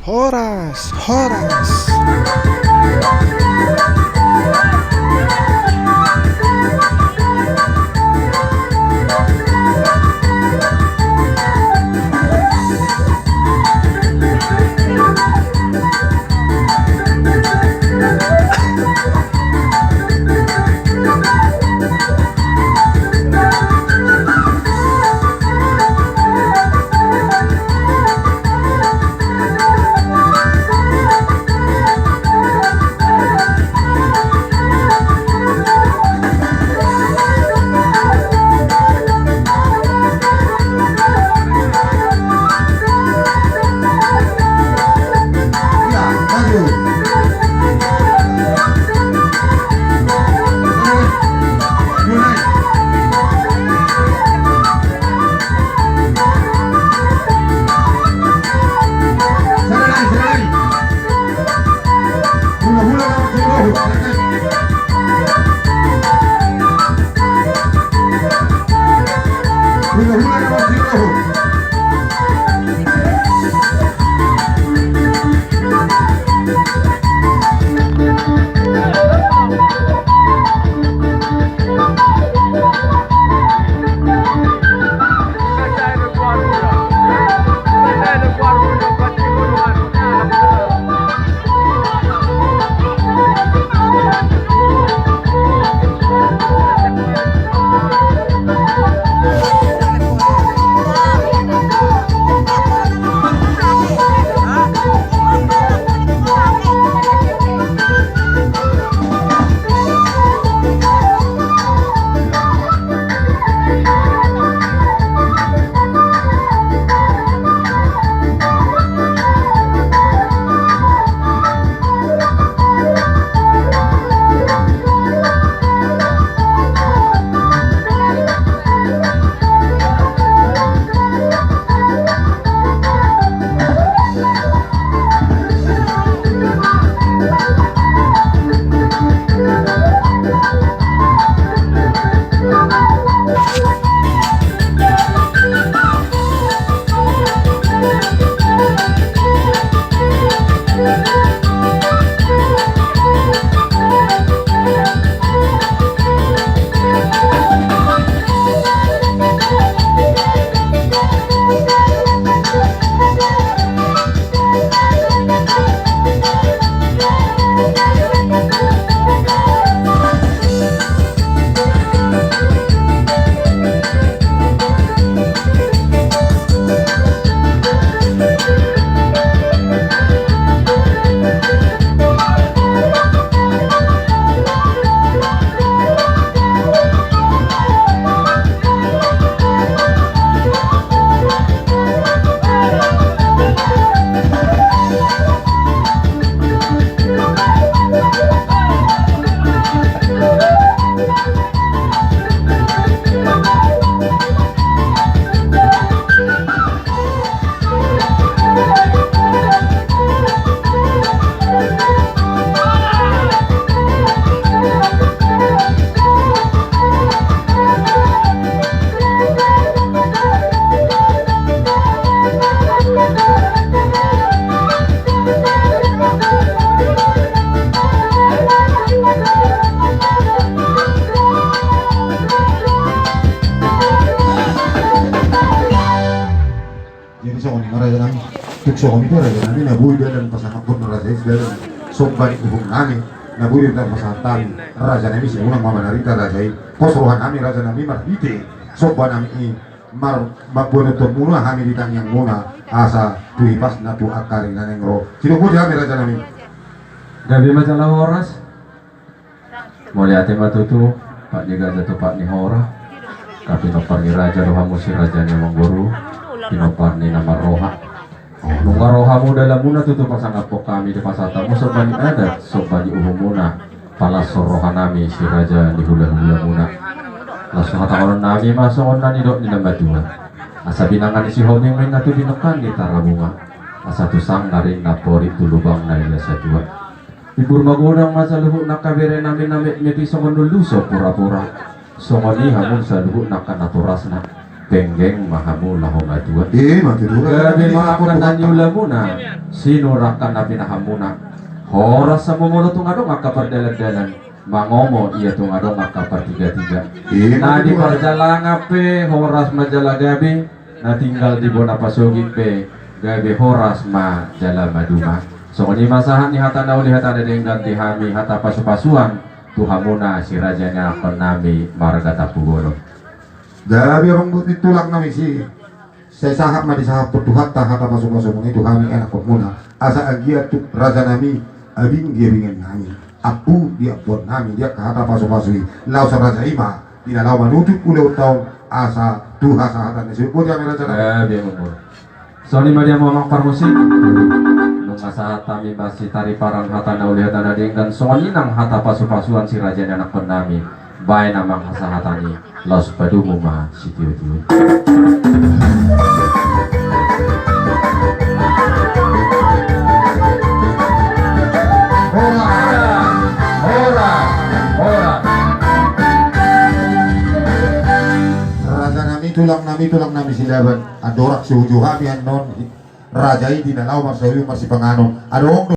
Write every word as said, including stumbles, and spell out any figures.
Horas, horas. Jadi songon i ma raja nami, tung songon i do raja nami, na boi dalan pasahathon raja i, dalan somba ni uhum nami, na boi dalan pasahat hami raja nami, sinulang ma manarita raja i, pos roha nami raja nami, marhite somba nami i, mar-, mamboan tonmuna hami di tangiangmuna, asa tu hipasna tu angka ari na naeng ro. Sidung boti hami raja nami. Gabe ma jala horas. Mauliate ma tutu, pat ni gaja tu pat ni hora. Pinompar ni raja do hamu si raja ni amangboru, pinompar ni na marroha. Nunga ro hamu dalanmuna tutu pasangaphon hami, dipasahat hamu somba ni adat, somba ni uhumuna, palas roha nami si raja ni hulahulamuna. Laos hatahonon nami ma songon na nidok ni na matua. Asa binanga ni Sihombing ma inna tu binongkon ni Tarabunga. Asa tu sanggar inna porik tu lubang na nilehon satua. Timbur magodang ma saluhutna angka bere nami na metmet i songon na luso purapura. Songon i hamu saluhutna angka natorasna. Penggeng ma hamu laho matua. Ima tutu. Gabe ma angka na niulamuna, sinur angka na pinahanmuna. Horas hamu molo tung adong angka pardalandalan, mangomo ia tung adong angka partigatiga. Ima tutu. Na di parjalangan pe horas ma jala gabe, na tinggal di bona pasogit pe gabe horas ma jala maduma. Songon i ma sahat ni hata na uli hata na denggan di hami, hata pasupasuan tu hamuna si raja ni anakkonnami marga Tampubolon. Gabe amang dohot tulang nami, sai sahat ma disahathon Tuhanta hata pasupasumuna i tu hami anakkonmuna, asa anggiat tu raja nami abing di abingan nami, ampu di ampuan nami di angka hata pasupasu i, laos raja i ma di na laho manutup ulaonta on asa tu hasahatan na sibuk. Boti hami raja nami. Gabe amang. Songon i ma di hamu amang parmusik. Nunga sahat hami masitariparan hata na uli hata na denggan, songon i nang hata pasupasuan si raja ni anakkonnami. Baen amang hasahatan i, laos padomu ma sitiotio. Horas, horas, horas. Raja nami, tulang nami, tulang nami Silaban. Andorang so hujou hami annon, raja i di na laho marsauyuk marsipanganon. Adong